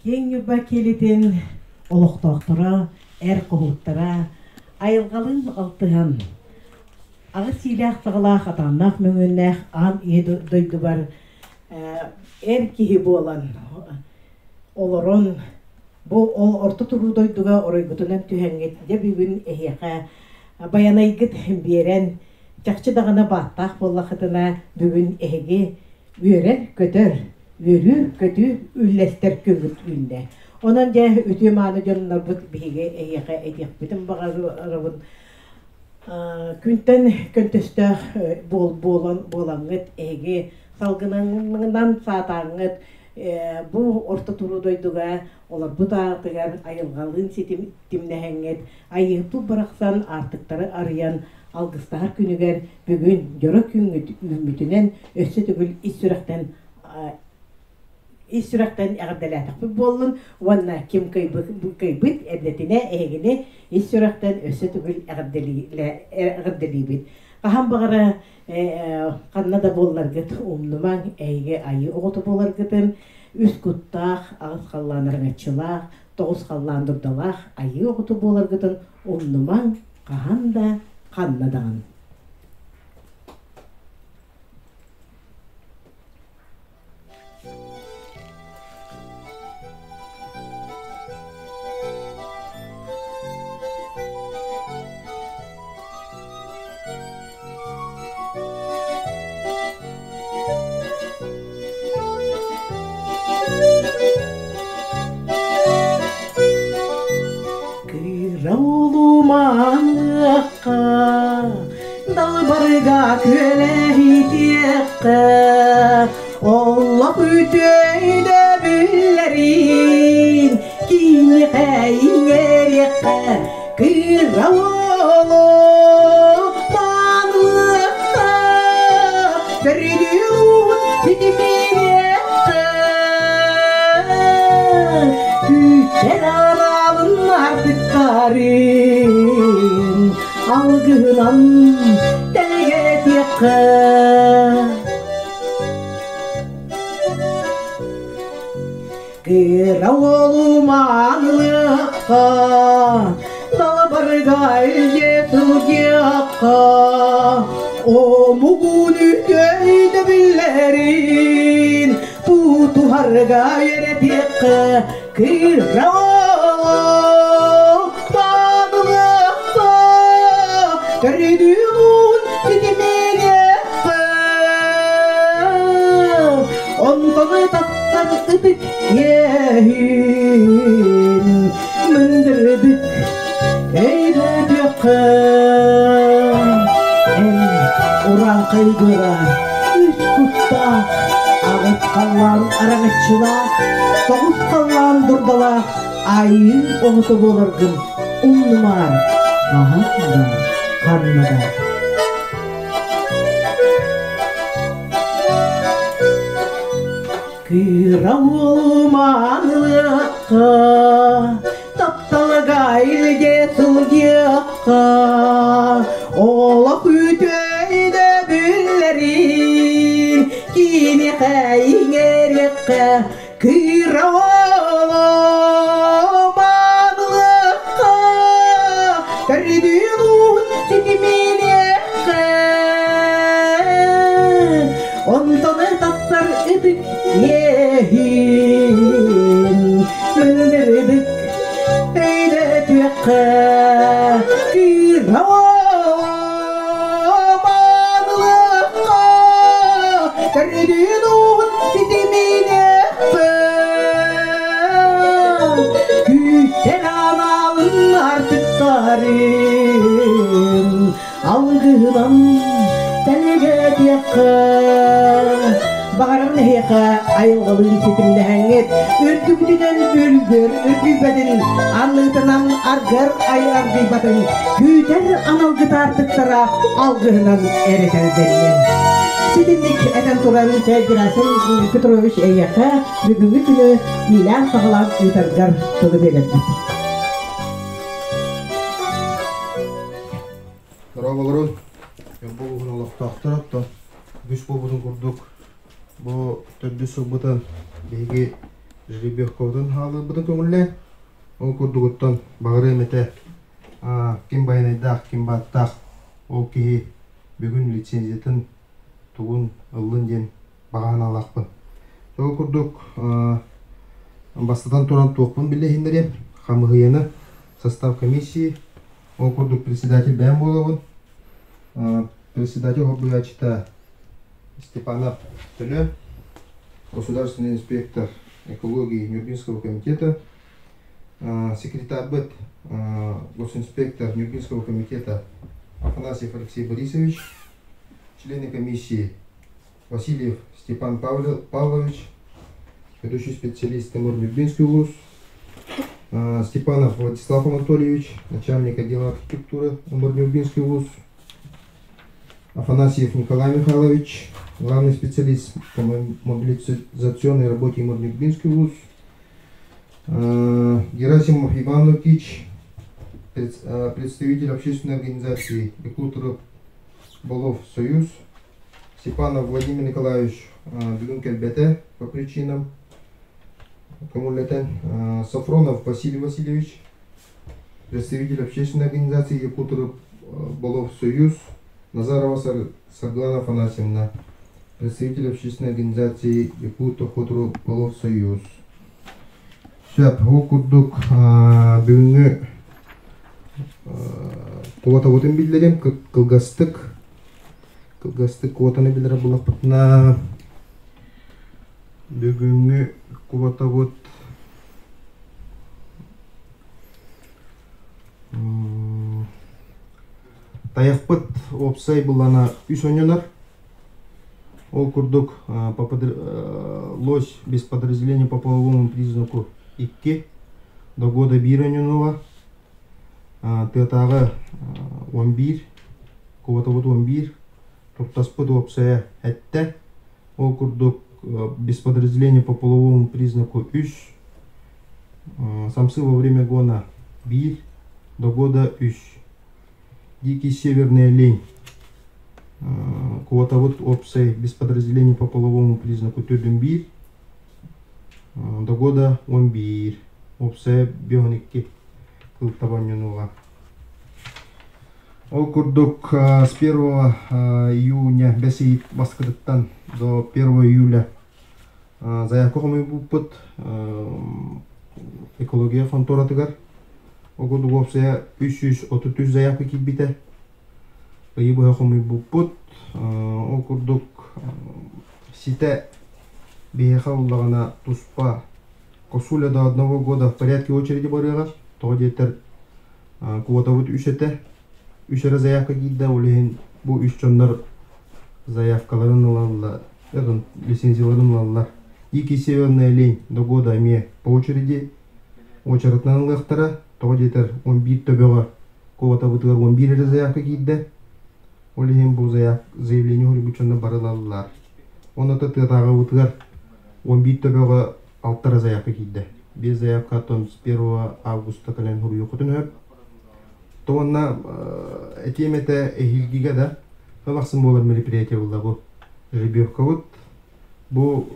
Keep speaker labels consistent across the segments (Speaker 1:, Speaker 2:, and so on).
Speaker 1: Киэҥ Ньурба киэлитин олохтоохторо, эр хоһууттара айылҕалыын алтыһан, аҕыс сиилээх-саҕалаах атааннаах мөҥүөннээх аан ийэ дойдубар эр киһи буолан олорон, бу ол орто туруу дойдуга оройгутунан түһэҥҥит, дьэ бүгүн эһиэхэ байанайгыт биэрэн, чахчы даҕаны бааттаах буоллаххытына, бүгүн эһиги үөрэр-көтөр, үөрүү-көтүү үллэстэр күммүт үүннэ. Онон дьэ үтүө-мааны дьоннорбут биһиги эһиэхэ этиэхпитин баҕарабын. Күнтэн көнтөстөөх буол буолаҥҥыт эһиги салгынынан саатааҥҥыт бу орто туруу дойдуга олорбут аатыгар айылҕалыын ситимнэһэҥҥит айыыппыт бырахсан аартыктары арыйан алгыстаһар күнүгэр бүгүн дьоро күҥҥүт үүммүтүнэн өссө төгүл ис сүрэхтэн ис сүрэхтэн эҕэрдэлээтэхпит буоллун уонна ким кыайбыт эрдэтинэ эһигини ис сүрэхтэн өссө төгүл эҕэрдэлиибит. Хаһан баҕара ханна да буолларгыт умнумаҥ эһиги айыы оҕото буоларгытын үс куттаах, аҕыс халлаан араҥаччылаах, тоҕус халлаан дурдалаах айыы оҕото буоларгытын умнумаҥ, хаһан да, ханна даҕаны. Кыра улуманыахха, далбарга күөлэһитиэххэ, олох үтүөйдө биллэрин, киниэхэ иҥэриэххэ, кыра улуманыахха, төрүдүн ситимиэххэ, күүтэр аналын артыктарын алгыһынан тэлгэтиэххэ. Кыра уолу маанылыахха, далбарга илдьэ сылдьыахха, омугун өйдөбүллэрин тутуһарга үөрэтиэххэ, кыра уолу маанылыахха, төрүдүн ситимиэххэ, онтон тахсар ытык иэһин мындырдык өйдөтүөххэ. Эн урааҥхайгыра үс куттаах, аҕыс халлаан араҥаччылаах, тоҕус халлаан дурдалаах айыы оҕото буоларгын умнумаар, хаһан да, ханна да. Кыра уолумаанылыахха, тапталга илдьэ сылдьыахха, олох үтүөйдө биллэрин, киниэхэ иҥэриэххэ, кыра уолумаанылыахха, төрдүн уун ситиминиэххэ, онтон тахсар ытык иэһин мындырдык өйдөтүөххэ кыра маанылыахха төрдүн уун ситиминиэххэ күүтэр аналын артыктарын алгыһынан тэлгэтиэххэ баҕарабын эһиэхэ айылҕалыын ситимнэһэҥҥит үрдүгүтүнэн үргүөр үргүйбэтин анныытынан аргар ай аргыйбатын күүтэр аналгыт аартыктара алгыһынан эрэ тэлгэннин Ситинник этэн туран Герасим Петрович эйиэхэ бүгүҥҥү күнү иилээн-саҕалаан ыытаргар тылы биэрэрбит.
Speaker 2: Дорооболорун, Ньурба улууһун олохтоохторо, оттон үгүс буолбутун курдук бу төрдүс сылбытын биһиги Жеребьевкабытын хаалыырбытын көҥүллээн, ол курдугуттан баҕарыам этэ ким байанайдаах, ким бааттаах ол киһи бүгүн лицензиятын тугун ыллын диэн баҕа санаалаахпын. Ол курдук бастатан туран туохпун билиһиннэриэм, хамыһыйаны, состав комиссии, ол курдук председатель бэйэм буолабын. Председатель холбуйааччыта Степанов Төлө, государственный инспектор экологии Нюрбинского комитета, секретарбыт госинспектор Нюрбинского комитета Афанасьев Алексей Борисович, члены комиссии Васильев Степан Павлович, ведущий специалист Тимур Нюрбинский улус, Степанов Владислав Анатольевич, начальник отдела архитектуры Нюрбинский улус, Афанасьев Николай Михайлович, главный специалист по мобилизационной работе Нюрбинский вуз, Герасимов Иван Лукич, представитель общественной организации Якут Болов Союз, Степанов Владимир Николаевич бүгүн кэлбэтэ по причинам көҥүллэтэн, Софронов Василий Васильевич, представитель общественной организации Якут Болов Союз, Назарова Саргылана Афанасьевна, представитель общественной организации Якут Болов Союз. Сөп, ол курдук бүгүҥҥү куотабытын биллэрим кылгастык кылгастык куотаны билэрэ булаппытына бүгүҥҥү куотабыт тайахпыт уопсай былана үс оонньонор. Ол курдук лось без подразделения по половому признаку икки, до года биир оонньонуоҕа. Тыатааҕы 11, куотабыт 11, туртаспыт уопсайа эттэ. Ол курдук без подразделения по половому признаку үс, самцы во время гона биир, до года үс. Дикий северный олень куотабыт уопсай без подразделения по половому признаку төрдүн биир, до года 11, уопсайа 52 кыл таба оонньонуоҕа. Ол курдук с 1 июня бэс ый бастакытыттан до 1 июля заявка хомуйбуппут экология хонтуоратыгар. Ол курдук уопсайа 333 заявка киирбитэ. Ыйы быһа хомуйбуппут. Ол курдук ситэ биһиэхэ ыллаҕына туспа косуля до одного года в порядке очереди барыаҕа. Тоҕо диэтэр квотабыт үс этэ. Үс эрэ заявка киирдэ, ол иһин бу үс дьоннор заявкаларын ылаллар, лицензияларын ылаллар. Дикий северная лень до года эмиэ по очереди уочаратынан ылыахтара. Тоҕо диэтэр 11 төбөҕө квотабытыгар 11 эрэ заявка киирдэ. Ол иһин бу заявление суруйбут дьоннор бары ылаллар. Онно тыатааҕыбытыгар 11 төбөҕө алта эрэ заявка киирдэ. Биэс заявка оттон с 1 августа кэлэн суруйуоххутун сөп. Уонна этиэм этэ эһиилгигэ да сыл ахсын буолар мероприятие буолла бу жеребьевкабыт. Бу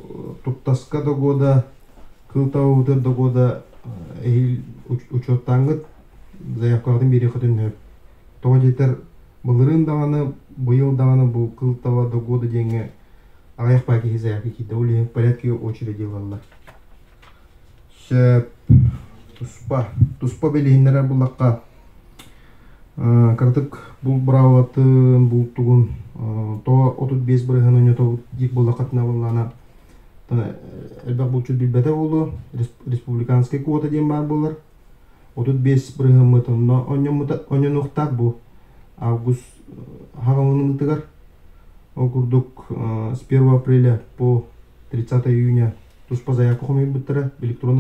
Speaker 2: туттаска да года, кыл табабытыгар да года эһиил учуоттааҥҥыт заявкаҕытын биэриэххитин сөп. Тоҕо диэтэр былырыын даҕаны, быйыл даҕаны бу кыл таба до года диэҥҥэ аҕыйах баа киһи заявка киирдэ. Ол иһин в порядке очереди ылаллар. Сөп. Туспа. Туспа билиһиннэрэр буллахха кыратык бул быраабылатын, бултугун тоҕо 35 бырыһыан ойнотобут диир буоллаххытына буоллаҕына элбэх булчут билбэтэ буолуо. Республиканскай квота диэн баар буолар. 35 бырыһыаммыт онно онньонуохтаах бу август хаҕылынытыгар. Ол курдук с 1 апреля по 30 июня туспа заявка хомуйбуттара электронный.